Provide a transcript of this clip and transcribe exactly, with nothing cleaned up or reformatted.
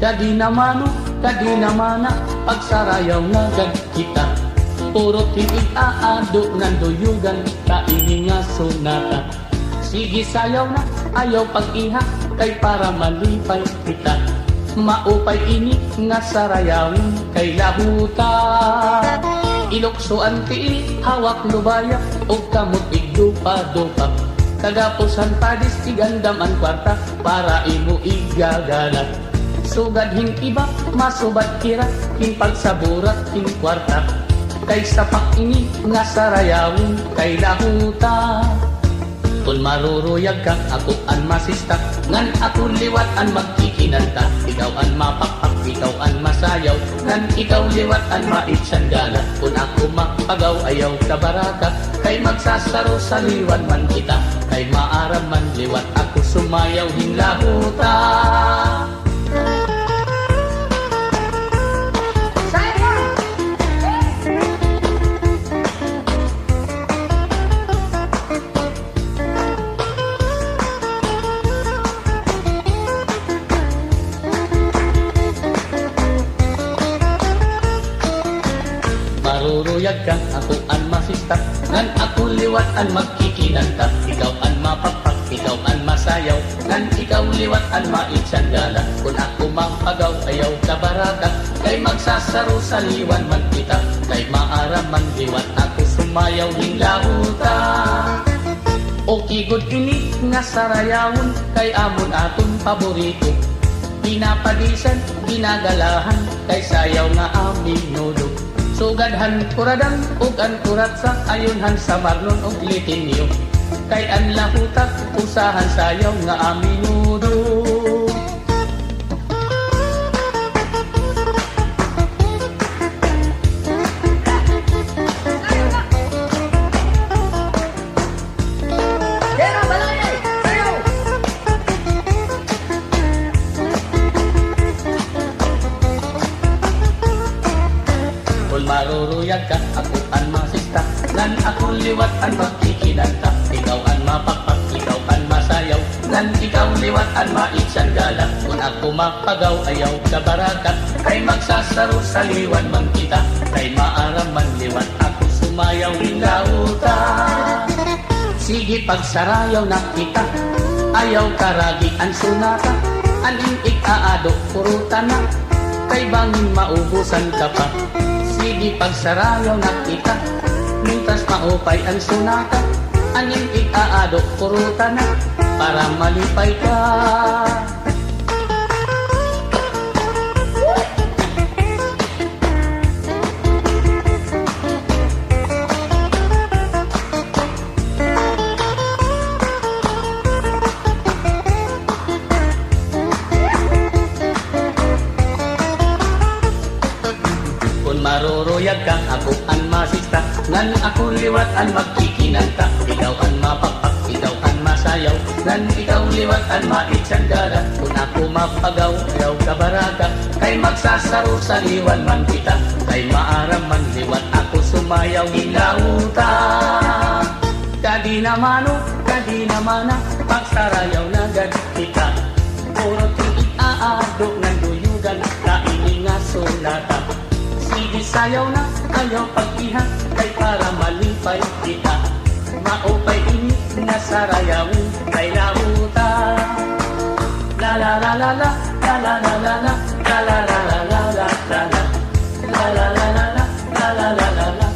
Kadi naman, o, kadi naman na, pagsarayaw na gad kita. Puro tinig aado ngan duyugan, ta ini nga sonata. Sige, sayaw na, ayaw pag-iha, kay para malipay kita. Maupay ini nga sarayawon kay lahuta. Ilokso an tiil, hawak lubaya, ug kamot igdupa-dupa. Kagapos han padis, igandam an kwarta, para imo igagala. Sugad hin iba, masubat hira hin pagsaburat hin kwarta. Kay sapak ini nga sarayawon kay lahuta. Kon maruruyag ka, ako an masista, ngan ako liwat an magkikinanta. Ikaw an mapakpak, ikaw an masayaw, ngan ikaw liwat an maitsan gala. Kon ako mapagaw, ayaw kabaraka, kay magsasaro-saliwan man kita, kay maaram man liwat ako sumayaw hin lahuta. Maruruyag ka, ako an masista, ngan ako liwat an magkikinanta. Ikaw an mapakpak, ikaw an masayaw, ngan ikaw liwat an maitsan gala. Kon ako mapagaw, ayaw kabaraka, kay magsasaro-saliwan man kita, kay maaram man liwat ako sumayaw hin lahuta. Okay gud ini nga sarayawon, kay amon aton paborito. Pinapadisan, ginagalahan, kay sayaw nga aminudo. Sugad han kuradang ug an kuratsa, ayon han Samarnon ug Litinyo. Kay an lahuta, usa han sayaw nga aminudo. Kon maruruyag ka, ako an masista, ngan ako liwat an magkikinanta. Ikaw an mapakpak, ikaw an masayaw, ngan ikaw liwat an maitsan gala. Kon ako mapagaw, ayaw kabaraka, kay magsasaro-saliwan man kita, kay maaram man liwat ako sumayaw hin lahuta. Sige, pagsarayaw na kita, ayaw karagi an sonata, an im ig-aado, puruta na, kay bangin maubusan ka pa. Sige, pagsarayaw na kita, mintras maupay an sonata, an im ig-aado, puruta na, para malipay ka. Kon maruruyag ka, ako an masista, ngan ako liwat an magkikinanta. Ikaw an mapakpak, ikaw an masayaw, ngan ikaw liwat an maitsan gala. Kon ako mapagaw, ayaw kabaraka, kay magsasaro-saliwan man kita, kay maaram man liwat ako sumayaw hin lahuta. Kadi naman, o, kadi naman na, pagsarayaw na gad kita. Puro tiig aado ngan duyugan, ta ini nga sonata. Sige, sayaw na, ayaw pag-iha, kay para malipay kita. Maupay ini nga sarayawon kay lahuta. La la la la la, la la la la la, la la la la la la la.